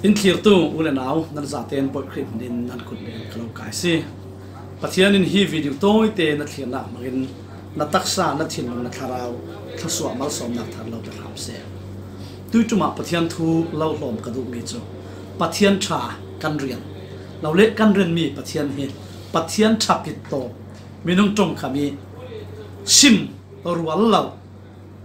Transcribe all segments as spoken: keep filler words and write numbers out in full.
In thlirtu u le nau, nan zaten Bawi Khrih hmangin nan kut beng ka lo kai si. Pathian in hi video tawite na thlirnak hmangin na taksa, na thinlung, na thlarau thluasuah malsawmnak thar lo pe hram seh. Tuiṭumah Pathian thu lo hlawm ka duhmi cu Pathian ṭha kan rian lo le kan rianmi Pathian hi Pathian ṭha pit tawp, minung ṭongkham i sim rual lo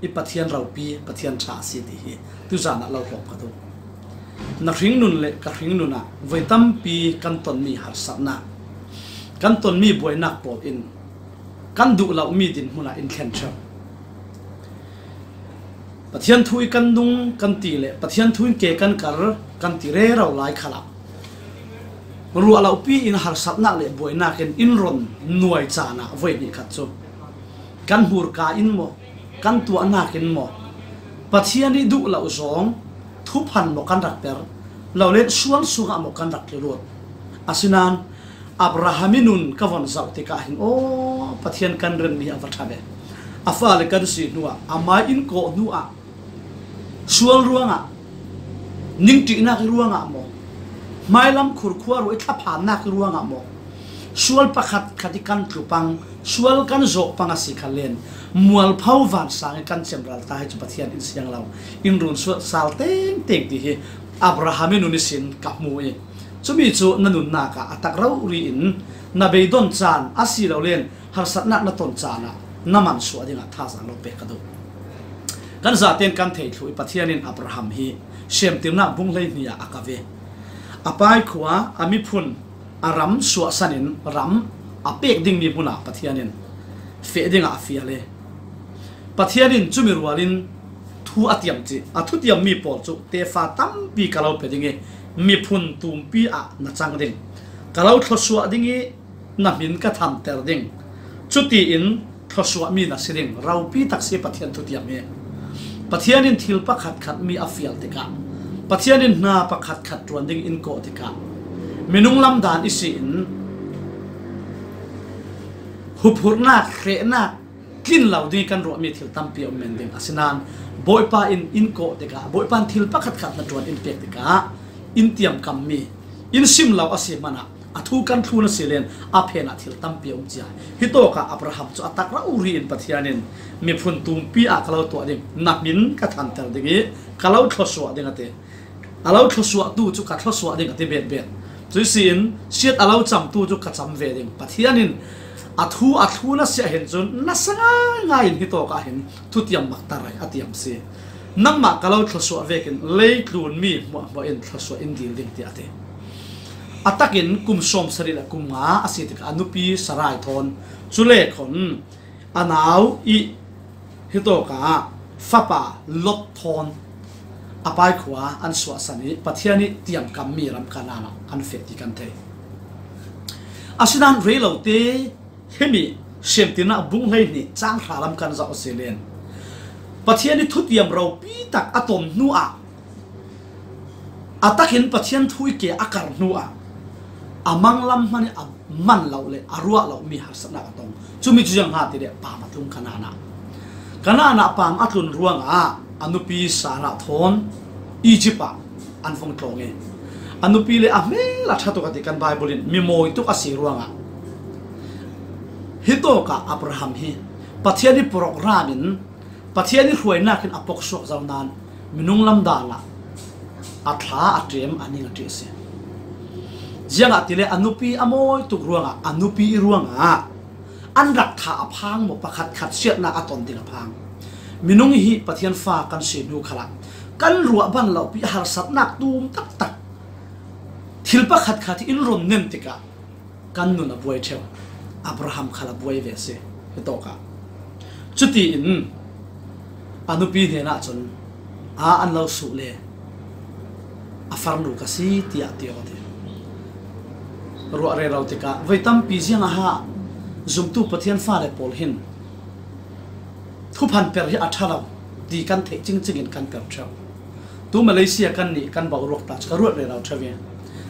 i Pathian ropi, Pathian ṭha a si ti hi tuzan ah lo hlawm ka duh. Na hringnun le ka hringnun ah voi tampi kan tonmi harsatnak, kan tonmi buainak pawl in kan duh lomi dinhmun ah in thlen ṭheu. Pathian thu i kan nung kan ti le Pathian thu in ke kan kar kan ti rero lai khalah ruah lopi in harsatnak le buainak in in ron nuai caan ah voi hnih khat cu kan hmurka in maw, kan tuahnak in maw, Pathian i duh lo zong thuphan maw kan rak per, lo le sual sungah maw kan rak tlulut. Asinain Abraham i nun ka von zoh tikah hin, aw, Pathian kan rianmi a va ṭha ve. A fale kan si hnuah, amai in kawh hnuah, sual ruangah, ningṭihnak i ruangah maw, hmailam khurkhua ruah i thlaphannak i ruangah maw, sual pakhat khat i kan tlu pang, sual kan zawh pang a si kha len, mualpho vansang i kan cemral ta hi cu Pathian in siang lo, in run suat sal tengteng ti hi Abraham i nun ihsin ka hmu i, cumi cu na nunnak ah a tak rori in na beidon caan a si lo len, harsatnak na ton caan ah na mansuah dingah thazaang lo pek ka duh. Kan zaten kan thei thluh i Pathian in Abraham hi Semtirnak bung hleihnih ah a ka ve. A pai khua, a miphun, a ram suahsan in ram a pek dingmi hmun ah Pathian in feh dingah a fial i Pathian in cumi rual in thu a tiam cih, a thutiammi pawl cu tefa tampi ka lo pe ding i miphun tumpi ah na cang ding, ka lo thluasuah ding i na hmin ka thanter ding. Cutiin thluasuahmi na si ding. Ropi tak si Pathian thutiam hi. Pathian in thil pakhat khat mi a fial tikah, Pathian in hna pakhat khat ṭuan ding in kawh tikah, minung lamdan ihsi in huphurhnak, hrehnak, tlin lo ding i kan ruahmi thil tampi a um men ding. Asinain Bawipa in in kawh tikah, Bawipa in thil pakhat khat hna ṭuan in pek tikah, in tiamkammi, in sim lo a si hmanah a thu kan thlun a si len a phenah thil tampi a um cia. Hitawkah Abraham cu a tak rori in Pathian in miphun tumpi ah ka lo tuah ding, na hmin ka thanter ding i ka lo thluasuah ding a ti. A lo thluasuahtu cu ka thluasuah ding a ti betbet. Cuih si in siat a lo camtu cu ka cam ve ding. Pathian in a thu a thlun a si ahhin cun nasa ngaingai in hitawkah hin thutiam maktar a tiam si. Nangmah ka lo thluasuah vekin leitlunmi hmuahhmuah in thluasuah in dil ding, tiah a ti. A takin kum sawmsarih le kum nga a si tikah a nupi Sarai thawn, cule khon a nau i hitawkah fapa Lot thawn a pai khua an suahsan i Pathian i tiamkammi ram Kanaan ah an feh ti kan thei. Asinain rei lote himi Semtirnak bung hleihnih cang hra lam kan zoh a si len, Pathian i thutiam ropi tak a ton hnuah, a takin Pathian thu i ke a kar hnuah, a manglam hmanh i a man lo le a ruah lomi harsatnak a tong. Cumi cu ziang ha ti le, paam a tlung Kanaan ah. Kanaan ah paam a tlun ruangah a nupi Sarah thawn Egypt ah an vung tlawng i, a nupi le a hmel a ṭha tuk a ti kan Baibal in mi mawi tuk a si ruangah hitawkah Abraham hi Pathian i program in, Pathian i hruainak in a poksuak zo nain minung lamdan ah a thla a ṭem, a ning a ṭih a si. Ziangahtile a nupi a mawi tuk ruangah, a nupi i ruangah an rak tha a phang maw, pakhat khat siatnak a ton ding a phang. Minung hi Pathian fa kan si hnu khalah kan ruah ban lopi harsatnak tum taktak, thil pakhat khat in ron nen tikah kan nun a buai ṭheu. Abraham khal a buai ve a si hitawkah. Cutiin a nupi hnenah cun, a an lo suh le a farnu ka si, tiah ti aw ti. Ruah rero tikah voi tampi ziang a ha zumtu Pathian fale pawl hin thuphan per hi a ṭha lo ti kan theih cingcing in kan per ṭheu. Tu Malaysia kan nih kan boruak ta cu ka ruat rero ṭheu i,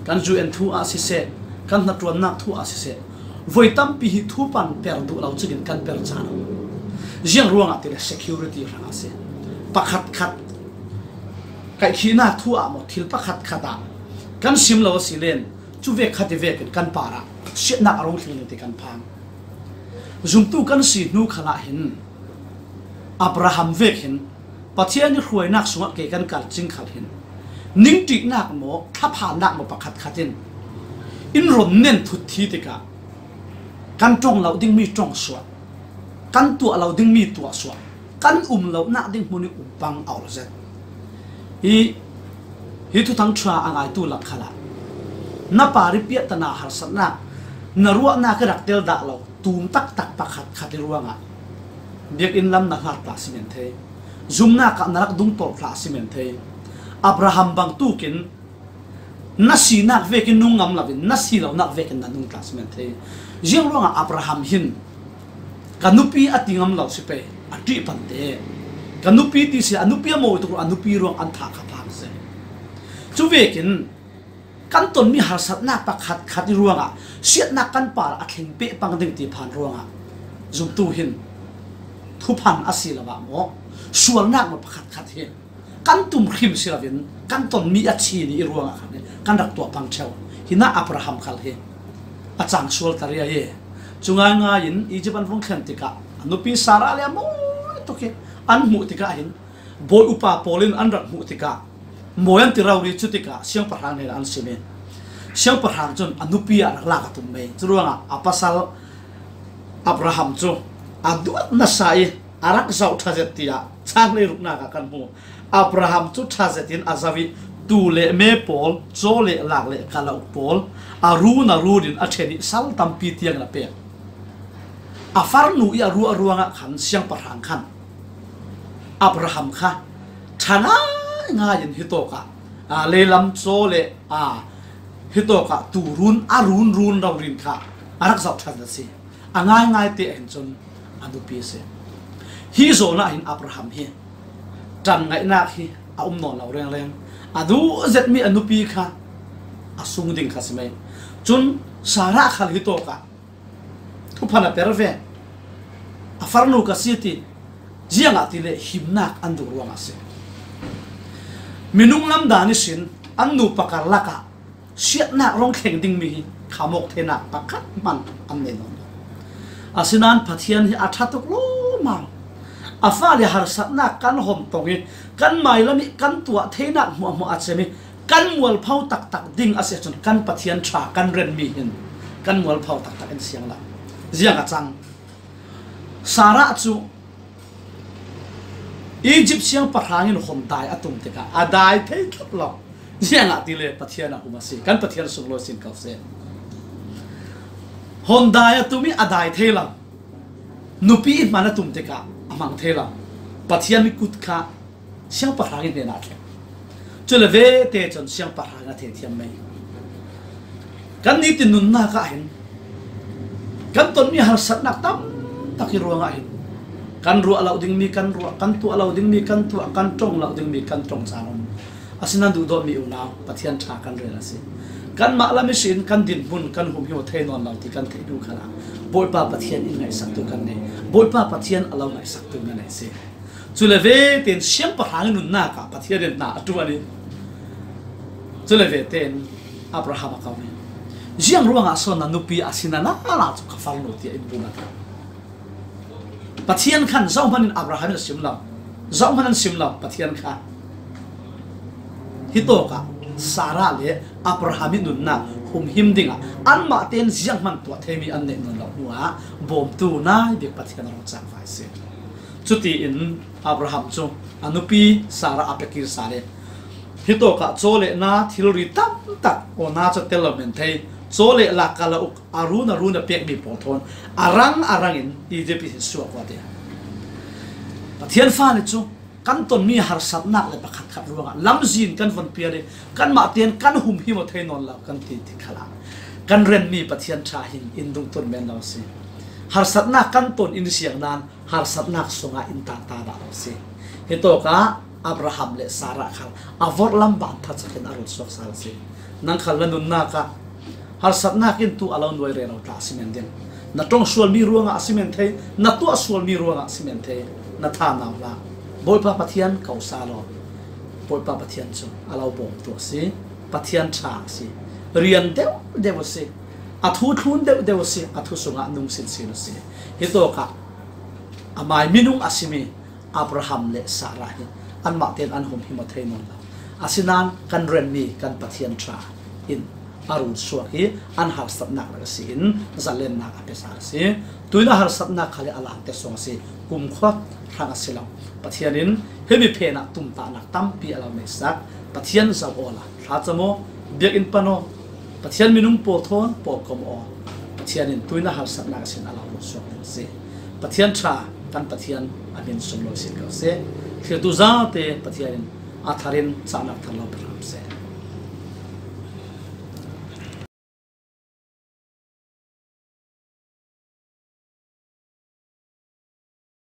kan U N thu ah siseh, kan hnaṭuannak thu ah siseh, voi tampi hi thuphan per duh lo cingin kan per caan a um. Ziang ruangah ti le security hrangah a si. Pakhat khat kaihkhihnak thu ah maw, thil pakhat khat ah Kan sim lo a si len, cu vek khat i vekin kan parah siatnak a rung thleng ding ti kan phang. Zumtu kan si hnu khalah hin Abraham vek hin Pathian i hruainak sungah ke kan kal cing khal hin ningṭihnak maw, thlaphannak maw pakhat khat in in ron nen thut thi tikah kan ṭong lo dingmi ṭong suah, kan tuah lo dingmi tuah suah, kan um lonak ding hmun i um pang a ol zet. Hi, hi thuthang ṭha a ngaitu lak khalah na par i piahtana harsatnak, na ruahnak i rak tel dah lo tum taktak pakhat khat i ruangah biakinn lam na hlat ta si men thei. Zumnak ah na rak dungtolh hlah si men thei. Abraham bangtukin na sinak vekin nung ngam loin na si lonak vekin na nung tla si men thei. Ziang ruangah Abraham hin ka nupi a ti ngam lo si pei, a ṭih pante. Ka nupi ti si, a nupi a mawi tuk ruang, a nupi ruang an thah kha phang si. Cu vekin kan tonmi harsatnak pakhat khat i ruangah siatnak kan par a thleng peh pang ding ti phan ruangah zumtu hin thuphan a si lo ah maw, sualnak maw pakhat khat hi kan tum hrim si loin kan tonmi a chini i ruangah khan kan rak tuah pang ṭheu. Hinah Abraham khal hi a cang sual ta ria i cu ngaingai in Egypt an vung thlen tikah a nupi Sarah le a mawi tuk hi an hmuh tikah hin bawi upa pawl in an rak hmuh tikah mawi an ti rori cu tikah siangpahrang hnenah an sim i siangpahrang cun a nupi ah rak lak a tum mei. Curuangah a pasal Abraham cu a duat nasa i a rak zoh ṭha zet tiah cang hleiruknak ah kan hmu. Abraham cu ṭha zetin a zoh i tuu le me pawl, caw le lak le kalauk pawl a run a run in a ṭhen i sal tampi tiangin a pek. A farnu i a ruah ruangah khan siangpahrang khan Abraham kha ṭha ngaingai in hitawk ah, aa, leilam caw le, aa, hitawk ah tuu run a run run rori in kha a rak zoh ṭha zet a si. A ngaingai te ah hin cun a nupi a si. Hi zawn ah hin Abraham hi ṭan ngaihnak hi a um nawn lo rengreng. A duh zetmi a nupi kha a sung ding kha si mei. Cun Sarah khal hitawk ah thuphan a per ve. A farnu ka si ti, ziangahtile himnak an duh ruangah a si. Minung lam dan ihsin an nu pakar lakah siatnak rung thleng dingmi hi khamawk theinak pakhat hmanh an nei nawn lo. Asinain Pathian hi a ṭha tuk lawmmam. A fale harsatnak kan hom tong i kan mailam i kan tuah theinak hmuahhmuah a cem i kan mualpho taktak ding a si ahcun kan Pathian ṭha kan renmi hin kan mualpho taktak in siang lo. Ziang a cang? Sarah cu Egypt siangpahrang in hom dai a tum tikah a dai thei tlap lo. Ziangahtile Pathian a hum a si. Kan Pathian sunglawi sin ko seh. Hom dai a tum i a dai thei lo. Nupi i hman a tum tikah a hmang thei lo. Pathian i kut kha siangpahrang in hnenah a thleng. Cule vete cun siangpahrang a theithiam mei. Kan nitin nunnak ah hin kan tonmi harsatnak tam tak i ruangah hin kan ruah lo dingmi kan ruah, kan tuah lo dingmi kan tuah, kan ṭong lo dingmi kan ṭong caan um. Asinain duhdawtmi unau, Pathian ṭha kan rel a si. Kanmah lam ihsin kan dinhmun kan humhim aw thei nawn lo ti kan theih hnu khalah Bawipa Pathian in ngaihsaktu kan nei. Bawipa Pathian a lo ngaihsaktu na nei si. Cule vete in siangpahrang i nunnak ah Pathian in hna a ṭuan i cule vete in Abraham a ko i, ziang ruangah so na nupi a si na na la cu ka farnu tiah in bum a ti. Pathian khan zohhmanh in Abraham in a sim lo, zohhmanh an sim lo, Pathian kha hitawk ah Sarah le Abraham i nunnak humhim dingah anmah tein zianghman tuah theimi an neih nawn lo hnuah bawmtu nai bik Pathian a rung cangvai a si. Cutiin Abraham cu a nupi Sarah a pekir sal i hitawk ah caw le na thilri tamtak, aw, na cu tel lo men thei, caw le lak kalauk a run a run a pekmi pawl thawn a rang a rang in Egypt ihsin suak ko a ti. Pathian fale cu kan tonmi harsatnak le pakhatkhat ruangah lamzin kan von pial i kanmah tein kan humhim aw thei nawn lo kan ti ti khalah kan renmi Pathian ṭha hin in dungtun men lo a si. Harsatnak kan ton in siang nan harsatnak sungah in tata dah lo a si. Hitawk ah Abraham le Sarah khal a vorhlam ban thacak in a run suak sal a si. Nang khal na nunnak ah harsatnak in tu a lo nuai rero tla a si men ding. Na ṭong sualmi ruangah a si men thei, na tuah sualmi ruangah a si men thei, na thanau hlah. Bawipa Pathian ko sa law, Bawipa Pathian cu a lo bawmtu a si. Pathian ṭha a si, rian deuh deuh a si, a thu thlun deuh deuh a si, a thu sungah nung sinsin a si. Hi tawkah amai minung a simi Abraham le Sarah hi anmah tein an humhim aw thei nawn lo. Asinain kan rianmi kan Pathian ṭha in a run suak hi an harsatnak rak a si in zalennak a pia sal a si. Tuin a harsatnak kha le a langte suang a si, kumkhua hrang a si lo. Pathian in himi phenah tumtahnak tampi a lo neisak. Pathian zoh awla thlacam aw, biakinn pan aw, Pathian minung pawl thawn pawlkom aw. Pathian in tuin a harsatnak a sin a lo run suak ding a si. Pathian ṭha kan Pathian a min sum lo sin ko seh. Thlirtu zate Pathian in a tharin cahnak thar lo pe hram seh.